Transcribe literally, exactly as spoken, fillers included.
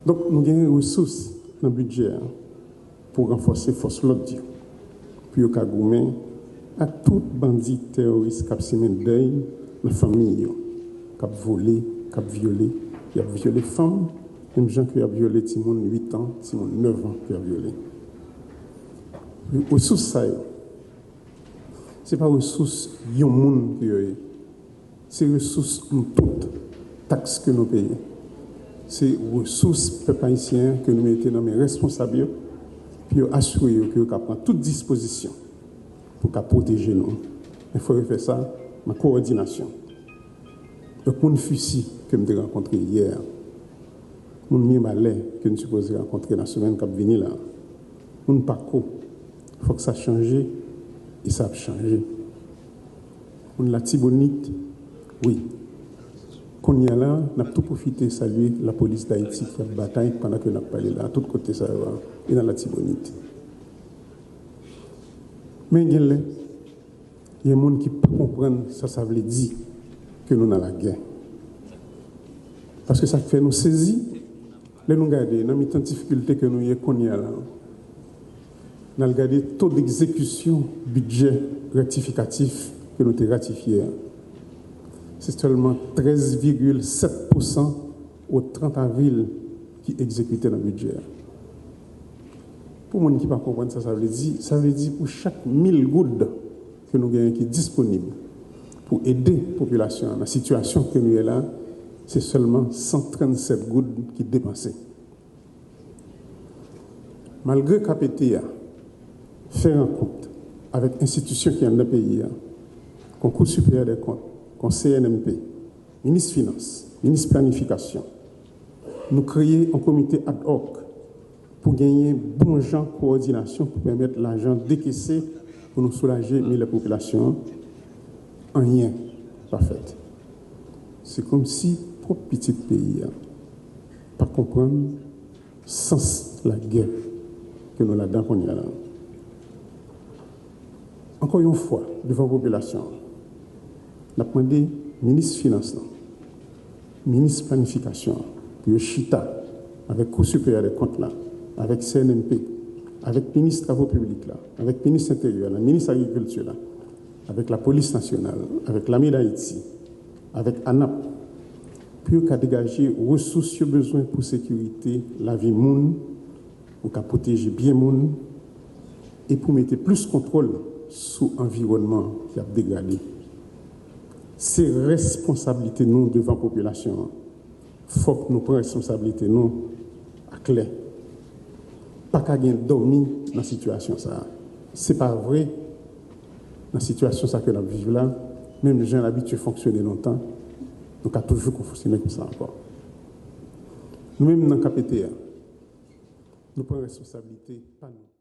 Donk, nou gen resous nan bidjè a pou ranfòse fòs lòd yo, pou yo ka goumen ak tout bandi teworis k ap simen dèy nan fanmi yo, k ap vole, k ap vyole. Y ap vyole fanm, menm jan ke y ap vyole timoun uit an, timoun nèf an ke y ap vyole. Resous sa yo, se pa resous yon moun ke yo ye. Se resous nou tout, taks ke nou peye. Se resous pèp ayisyen an ke nou mete nan men responsab yo, pou yo asire yo ke yo ka pran tout dispozisyon pou ka pwoteje nou. Men fò yo fè sa nan kowòdinasyon. Donk, moun Fisi ke m te rankontre yè a, moun Mye Balè ke n sipoze rankontre nan semèn k ap vini la, moun Pako, fòk sa chanje, e sa ap chanje. Moun Latibonit, wi. Kounye a la, n ap tou pwofite salye Lapolis Dayiti ki ap batay pandan ke n ap pale la, tout kote sa yo a, e nan Latibonit. Men gen lè, gen moun ki pa konprann sa sa vle di ke nou nan lagè. Paske sa k fè nou sezi, lè nou gade nan mitan difikilte ke nou ye kounye a la, n al gade to degzekisyon bidjè rektifikatif ke nou te ratifye a. Se sèlman trèz vigil sèt pousan o trant avril ki egzekite nan bidjè a. Pou moun ki pa konprann sa sa vle di, sa vle di pou chak mil goud ke nou genyen ki disponib pou ede popilasyon an nan sitiyasyon ke nou ye la, se sèlman san trannsèt goud ki depanse. Malgre K P T a fè rankont avèk enstitisyon ki anndan peyi a, kon Kou Siperyè dè Kont, kon C N M P, minis finans, minis planifikasyon, nou kreye yon komite ad hoc pou genyen bon jan kowòdinasyon pou pèmèt lajan dekese pou nou soulaje milè popilasyon an, anyen pa fèt. Se kòmsi pwòp pitit peyi a pa konprann sans lagè ke nou ladan kounye a la. Ankò yon fwa, devan popilasyon an, n ap mande minis finans lan, minis planifikasyon an, pou yo chita avèk Kou Siperyè dè Kont la, avèk C N M P, avèk minis travo piblik la, avèk minis enteryè la, minis agrikilti la, avèk Lapolis Nasyonal, avèk Lame Dayiti, avèk ANAP, pou yo ka degaje resous yo bezwen pou sekirite lavi moun, pou ka pwoteje byen moun, e pou mete plis kontwòl sou anviwònman ki ap degrade. Se responsablite nou devan popilasyon an. Fòk nou pran responsablite nou aklè. Pa ka gen dòmi nan sitiyasyon sa a. Se pa vre, nan sitiyasyon sa ke n ap viv la, menm jan n abitye fonksyone lontan, nou ka toujou fonksyone konsa ankò. Nou menm nan K P T a, nou pran responsablite pa nou.